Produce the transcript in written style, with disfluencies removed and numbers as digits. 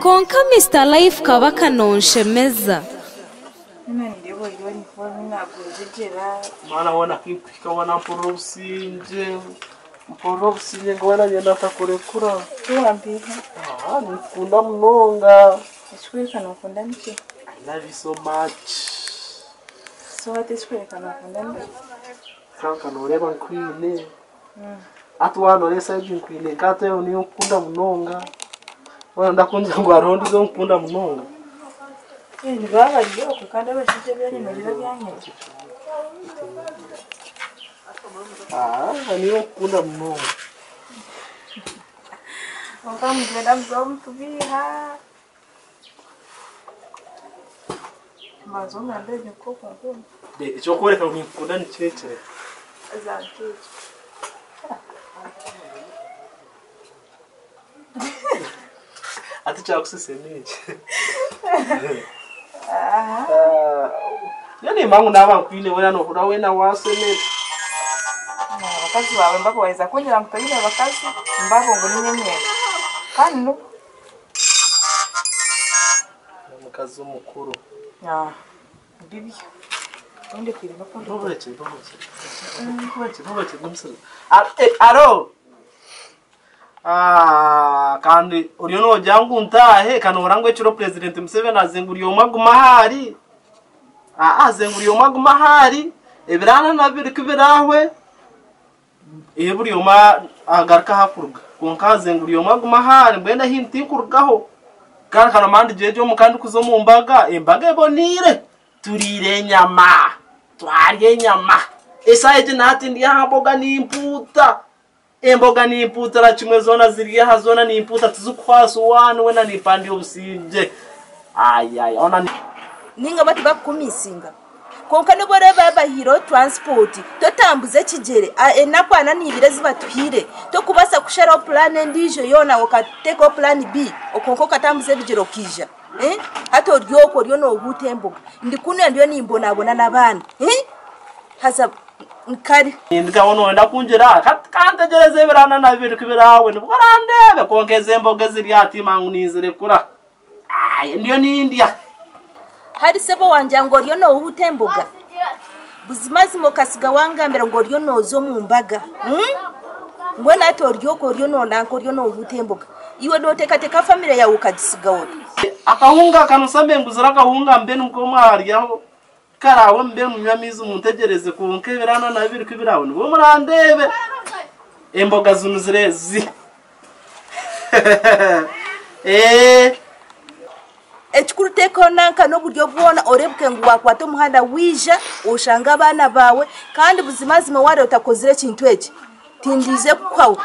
Kwonka Mister Life Kabaka nonshemeza. Mwana weena ku nkuhika weena mpurira obusingye, mpurira obusingye nka weena niinyenda ntakurekura. Aa ninkukunda munonga. I love you so much. Nka nooreeba nkwine, hati waaba nooreeba esaaha egi nkwine nka hati niiwe nkukunda munonga. Waaba nooyenda kungira ngu hariho ondiijo ou nkukunda munonga. Aa niiwe nkukunda munonga. Eky'okworeka ngu ninkukunda nikyo eki. Hati ekyakusisa n'eki. Nyowe nimba ngu naaba nkwine weena noohurira weena waasemera. Abakazi baawe mbabo waheza kungira ngu toine bakazi mbabo ngu niinye nyenka kandi nibwo. Omukazi omukuru. Alo kandi oriyo noogira ngu ntaahe ka noora ngu ekiro Purezidenti Museveni aze ngu buri omwe agume ahu ari, aze ngu buri omwe agume ahu ari, ebiro ana na bibiri ku biraahwe buri omwe agaruke ahu arikuruga kwonka aze ngu buri omwe agume ahu ari mbwenu ahi ndi tinkurugaho kandi ka noomanya ndigye gye omuka ndikuza omu mbaga, embaga eboneire. Turiire enyama, twarya enyama. Eshaaha egi na hati ndi aha mboga nimpuuta. Emboga nimpuutira kimwe zoona ziri aha zoona nimpuuta tizikuhwa sowaani weena nimpa ndi obusingye. Ayaya hoona. Ninga bo tibakukumisinga. Kwonka nobu oraabe babahaireho transport, totambuza ekigyere. Enaku ana n'ibiri ezi batuhaire, tokubaasa kusharaho puraani endiijo yoona okateekaho puraani B kwonka okatambuza ebigyere okaija. Hati ori okwo oriyo noohuuta emboga. Ndi kunu ndiyo nimbonabona n'abaana. Haza kare. Nindikaho nooyenda kungira ka ntegyereze ebiro ana na bibiri ku biraawe nibwo orandeebe kwonka ezi emboga eziri aha tiimanya ngu ninzirekura. Ndiyo nindya. Hari sebo wangira ngu oriyo noohuuta emboga? Buzimazima okasiga wangambira ngu oriyo nooza omu mbaga. Mbwenu hati ori okwo oriyo noonanka oriyo noohuuta emboga. Iwe nooteekateeka famire yaawe okagisiga ota? Akahunga kanosa mbe nguzire akahunga mbe nikwo mwaryaho karaawe mbe munywe amaizi muntegyereze kwonka ebiro ana na bibiri ku biraawe nibwo murandeebe emboga zinuzire ezi. Eeh. Ekikuru teekaho nanka n'oburyo bwona oreebeke ngu waakwata omuhanda waija oshange abaana baawe kandi buzimazima waareeba otakozire ekintu eki tindiize kukuhaho.